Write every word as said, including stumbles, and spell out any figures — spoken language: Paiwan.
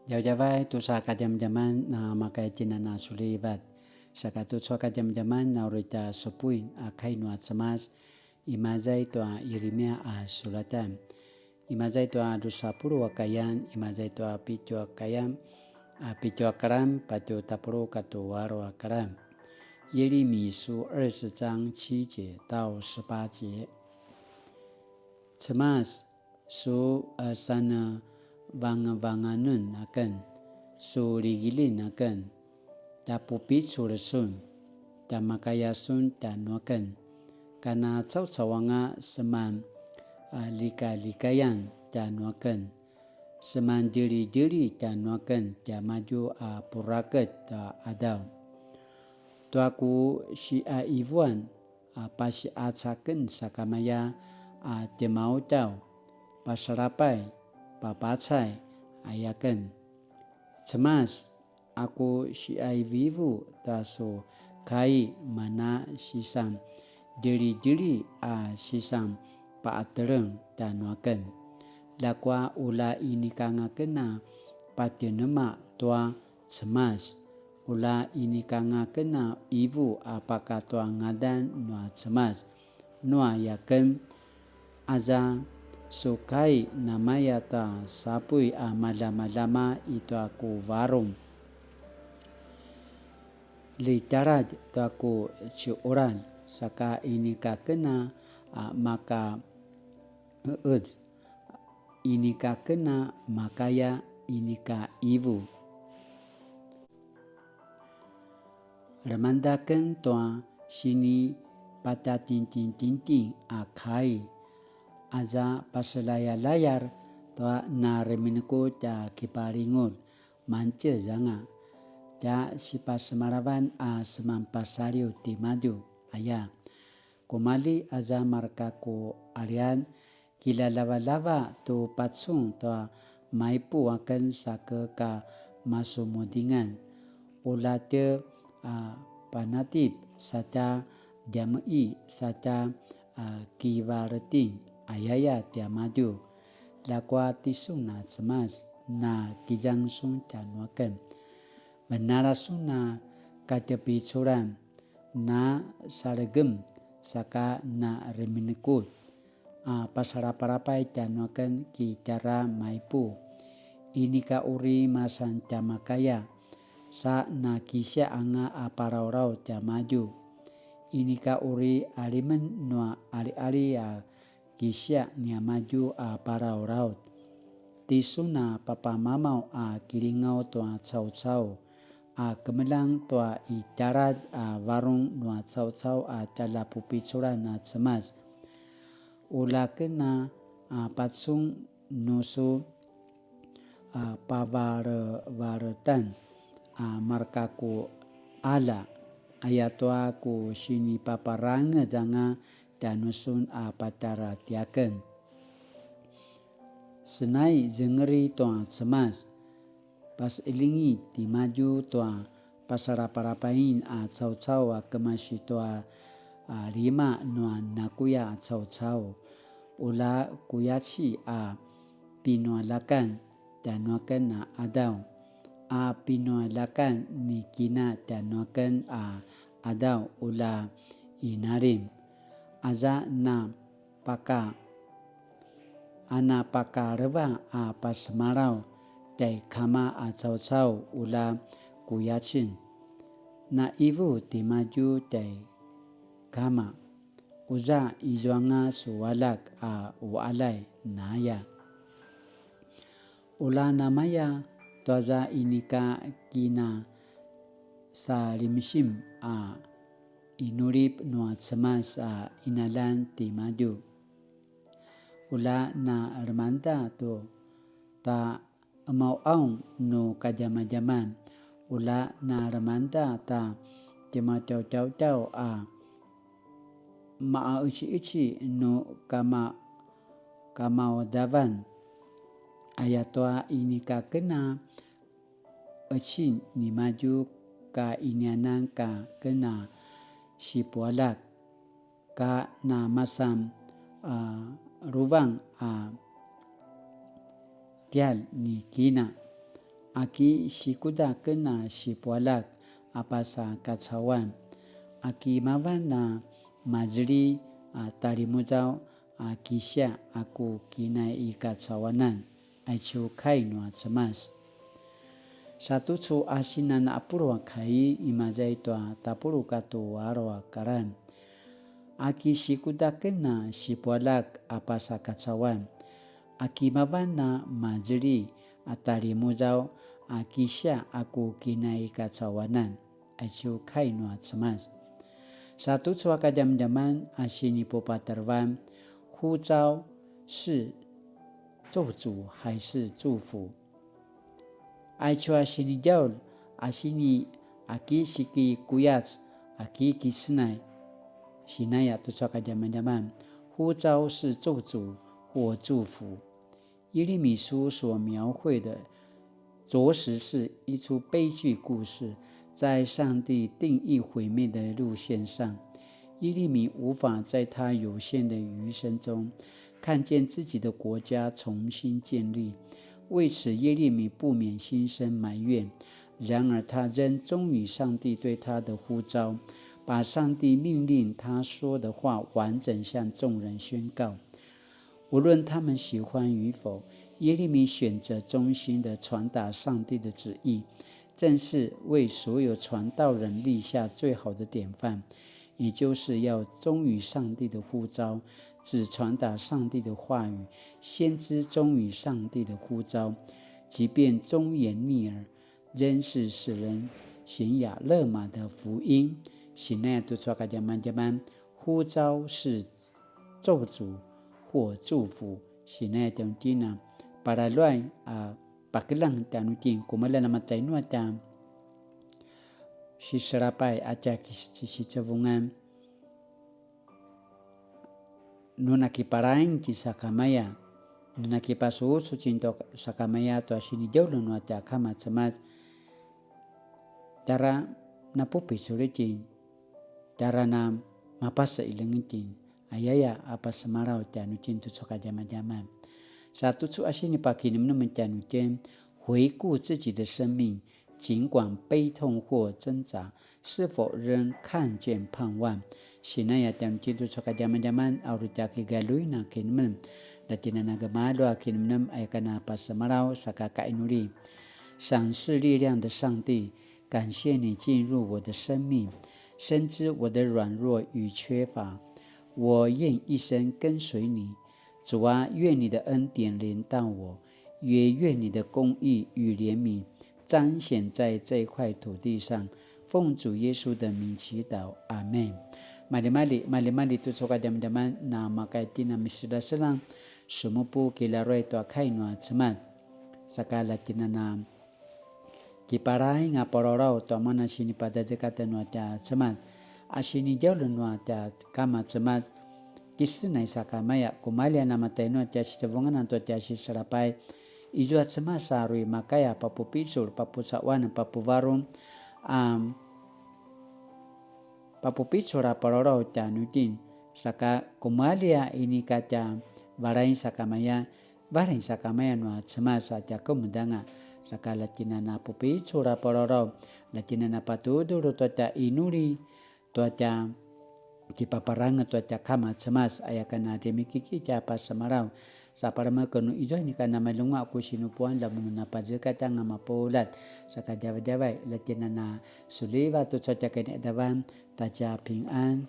Djavadjavay tusa kadjamadjaman na makaitinan a sulivat. Saka tucu a kadjamadjaman na uri tja supuin a kai nua Cemas, imaza i tua Yirimia a sulatan. Imaza i tua dusa puluq a kayan, imaza i tua pitju a kayan, a pitju a karam, patju tapuluq katua alu a karam. 耶利米書二十章七节到十八节。Cemas, su, a, sanevangevanganun aken, su ligilin aken, tja pupicul sun, tja makaya sun tjanuaken, kana caucau anga seman, a, likalikayan tjanuaken, seman djelidjeli tjanuaken tiamadju a puraket ta qadaw. Tua ku siqaivuan a pasiqacaken sakamaya a tjemautjaw, pasalapay, papacay, ayaken. Cemas, a ku siqaivivu ta su kai mana sisan djelidjeli a sisan paqateleng tjanuaken. Ljakua ula inika ngaken a patjenema tua Cemas, ula inika ngaken a ivu a pakatua ngadan nua Cemas, nua yaken, aza su kai namaya ta sapuy a maljamaljama i tua ku varung. Ljitjaladj tua ku ciulan, saka inika ken a maka eez, inika ken a makaya, inika ivu. Lemangda ken tua sinipatatintingtingting a kai, aza paselayalayar tua na reminekutj a kipalingulj, mangtjez anga, tja sipasemalavan a seman pasaliw timadju, aya. Kumalji aza marka ku alian, kilalavalava tu pacun tua maipu aken sa ke ka masumudingan. Ula tje a panatip sa tja djameqi sa tja a kivaleting, ayaya tiamadju. Ljakua tisun a Cemas na kizang sun tjanuaken. Venala sun a katjepiculan, na salegem saka na reminekutj a pasalapalapay tjanuaken ki tjara maipu. Inika uri masan tjamakaya, sa na kisiaq anga a palaulaw tjaimadju. Inika uri alimen nua aliali a kisiaq niamadju a palaulaw. Tisun a papamamaw a kilingaw tua caucau, a kemeljang tua i tjaladj a varung nua caucau a tjaljapupiculan a Cemas. Ula ken a pacun nu su a pavalevaletan a marka ku qalja, ayatua ku sinipaparangez anga tjanusun a patjara tiaken. Senai zengeri tua Cemas, paseqeljingi timadju tua pasalapalapain a caucau a kemasi tua a lima nua nakuya a caucau. Ula kuyaci a pinualjakan tjanuaken a qadaw, a pinualjakan ni kina tjanuaken a qadaw ula inalim. Aza na paka, a na pakaleva a pasemalaw tjai kama a caucau ula kuyacin. Na ivu timadju tjai kama, uza izuanga su aljak a uqaljay naya. Ula namaya tuaza inika kinasalimsim a inulip nua Cemas a inaljan timadju. Ula na lemangda tu ta emauaung nu kadjamadjaman, ula na lemangda ta timatjautjautjau a maqaeciqeci nu kama, kamaudavan, ayatua inika ken a ecin nimadju ka inianan ka ken a sipualjak, ka namasan a luvang a tial ni kina. Aki sikuda ken a sipualjak a pasa kacauan. Aki mavan a mazeli a talimuzaw a kisia a ku kinai i kacauanan. Aicu kai nua Cemas. Sa tucu a sinan a pulu a kai imaza i tua tapuluq katua alu a kalan. Aki sikuda ken a sipualjak a pasa kacauan. Aki mavan a mazeli a talimuzaw a kisia a ku kinai kacauanan. Aicu kai nua Cemas. Sa tucu a kadjamadjaman a sinipupatarevan, 呼召是咒詛還是祝福? Aicu a sinidjaulj a sini aki siki kuyac aki kisenay. Sinaya tucu a kadjamadjaman, 呼召是咒詛或祝福? 耶利米书所描绘的着实是一出悲剧故事，在上帝定意毁灭的路线上，耶利米无法在他有限的余生中看见自己的国家重新建立。为此，耶利米不免心生埋怨。然而，他仍忠于上帝对他的呼召，把上帝命令他说的话完整向众人宣告。 无论他们喜欢与否，耶利米选择忠心地传达上帝的旨意，正是为所有传道人立下最好的典范，也就是要忠于上帝的呼召，只传达上帝的话语。先知忠于上帝的呼召，即便忠言逆耳，仍是使人悬崖勒马的福音。Sinaya tucu a kadjamadjaman, 呼召是咒诅或祝福。Sinaya tjanuitjen a palaluay a pakeljang tjanuitjen, kumalja namatainu a tja siselapay a tja kisicevungan. Nu nakiparaing tjen sakamaya, nu nakipasusu tjen tu sakamaya tua sinidjaulun nua tja Kama Cemas, tjara napupicul itjen, tjara na mapaseileng itjen, ayaya a pasemalaw tjanuitjen tucu a kadjamadjaman. Sa tucu a sinipakinemnem tjanuitjen, 回顾自己的生命，尽管悲痛或挣扎，是否仍看见盼望？Sinaya tjanuitjen tucu a kadjamadjaman, a uri tja kigaluin a kinemnem, na tjen a na gemalju a kinemnem, aya ka na pasemalaw saka kainuli. 赏赐力量的上帝，感谢你进入我的生命，深知我的软弱与缺乏，我愿一生跟随你。主啊，愿你的恩典临到我，也愿你的公义与怜悯彰显在这块土地上。奉主耶稣的名祈祷，阿们。Maljimalji, maljimalji tucu a kadjamadjaman, na makaya itjen a miselaselang, semupu kilaruay tua kai nua Cemas. Saka la tjen a na kiparaing a parorau tua mana sinipazazekatj nua tja Cemas, a sinidjaulun nua tja Kama Cemas, kisenay sakamaya, kumalja namatainu a tja sicevungan tua tja siselapay, izua Cemas a uri makaya papupicul, papucawan, papuvarung, a papupicul a parorau tjanuitjen, saka kumalja inika tja valain sakamaya, valain sakamaya nua Cemas a tja kemudanga, saka la tjen a na pupicul a parorau, la tjen a na patudul tua tja inuli, tua tja kipaparangez tua tja Kama Cemas, aya ka na demikiki tja pasemalaw. Sa palemeken nu izua inika na malunga ku sinupuan, la mun nu na pazekatj anga mapuljat, saka djavadjavay, la tjen a na suliva tucu a tja kiniqadavan, ta tja pingan.